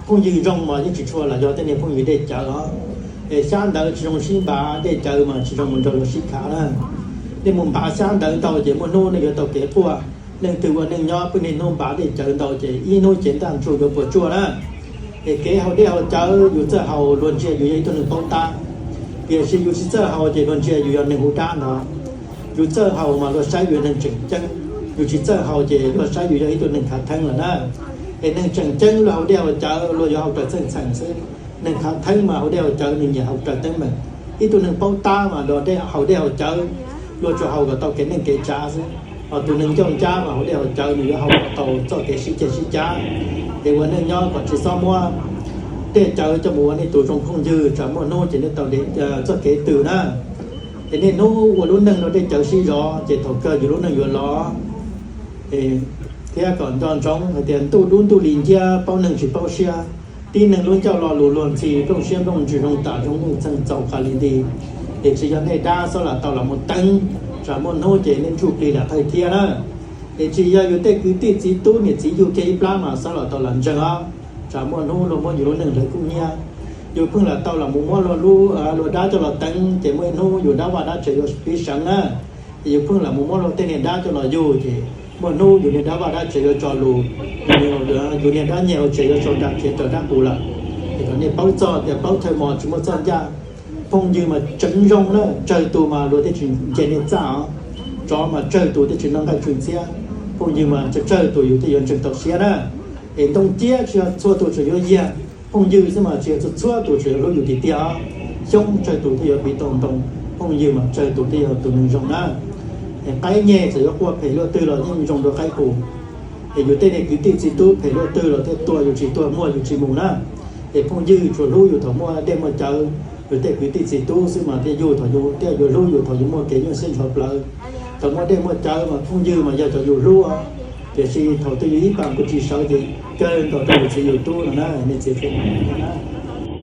Phooj ywg zoo mas yeej tsis tshua los yog tej niag phooj ywg dej cawv os. Es xyab ntawv tsis zoo sib npav, dej cawv mas tsis zoo mus nrog luag sib khav na. Nej mus npav xyab ntawv ntau ces muaj hnub nej yuav tau kev quaj. Leej twg ua neej nyob pw niaj hnub npav dej cawv ntau ces ib hnub ces ntaj ntsug yuav puas tsuaj na. Es kev haus dej haus cawv yus txawj haus luag ntsia yus yog ib tug neeg paub tab, tiam sis yus tsis txawj haus ces luag ntsia yus yog neeg hu dab ntag. Yus txawj haus mas luag saib yus yog neeg tseem ceeb, yus tsis txawj haus ces luag saib yus yog ib tug neeg khav theeb lawm na. Es neeg tseem ceeb luag haus dej haus cawv luag yuav haus raws txheej txheem xwb. Neeg khav theeb mas haus dej haus cawv nws nyiam haus raws teeb meem. Ib tug neeg paub tab mas haus dej haus cawv luag tsuas haus kom tau kev neej kev tsav xwb. Ho tus neeg ncauj ncab mas haus dej haus cawv nws yuav haus kom tau txoj kev sib ceg sib cav. Es ua neej nyob kom tsis txhob muab dej cawv coj mus ua nej tus zoo phooj ywg, tsam muaj hnub ces nej tau txoj kev twg na. Es niaj hnub ua lub neej rau dej cawv sib zov ces thaum kawg yus lub neej yuav loj. Thiab kom nco ntsoov hais tias ntuj dub ntuj li nciab, paub neeg tsis paub siab. Tib neeg lub ncauj lo lus luag ntxhi, nplooj siab nplooj ntsws zoo tam zoo nplooj txeeg txaus qas li nti. Es tsis yog nej dab xob lam tau los mus teeb, tsam muaj hnub ces nej ntsuj plig lam thawj thiab na. Es tsis yog yus tej kwv tij txiv tub niam txiv yug kiag ib plab mas xob lam tau los ntseeg os, tsam muaj hnub luag muab yus lub neej hlawv kub hnyiab. Yus pheej lam tau los mus muab luag lub, luag dab coj los teeb ces muaj ib hnub yus dab vaj dab tsev yuav pib seev na. Es yus pheej lam mus muab luag tej niag dab coj los yug ces muaj hnub yus niag dab vaj dab tsev yuav tso lus, yus niag dab nyiaj ua tsev yuav sau nra khiav raws dab qus lawm. Es kom nej paub txog tias paub thawj mos tsis muaj txoj ncaj. Phooj ywg mas tseem zoo na, tsawg tus mas luag thiaj tsis nce nej txaj os. Tsov mas tsawg tus thiaj tsis noj nqaij tsw ntxhiab. Phooj ywg mas tsawg tsawg tus yus thiaj yuav ntseeg tau siab na. Es ntoo ciab tsis yog txhua tus tseem yuav yiag, phooj ywg xwb mas tsis yog txhua txhua tus tseem yuav hlub yus tiag tiag os. Xyoob tsawg tus thiaj yuav piv tau ntoo, phooj ywg mas tsawg tus thiaj yog tus neeg zoo na. Es qaib nyeg txawm yuav quaj phem luaj twg los yeej zoo dua qaib qus. Es yus tej niag kwv tij txiv tub phem luaj twg los thiaj tuag yus tsis tuag, muaj yus tsis mus na. Es phooj ywg tsuas hlub yus thaum muaj dej muaj cawv, yus tej kwv tij txiv tub xwb mas thiaj yug thaum yus, thiaj yuav hlub yus thaum yus muaj kev nyuaj siab ntshov plawv. Thaum muaj dej muaj cawv mas phooj ywg mas yog cov yus hlub, tiam sis thaum twg yus ib pas kuj tsis sawv ces kawg nkaus rau yus txiv yus tub no na, nej txiv tub na.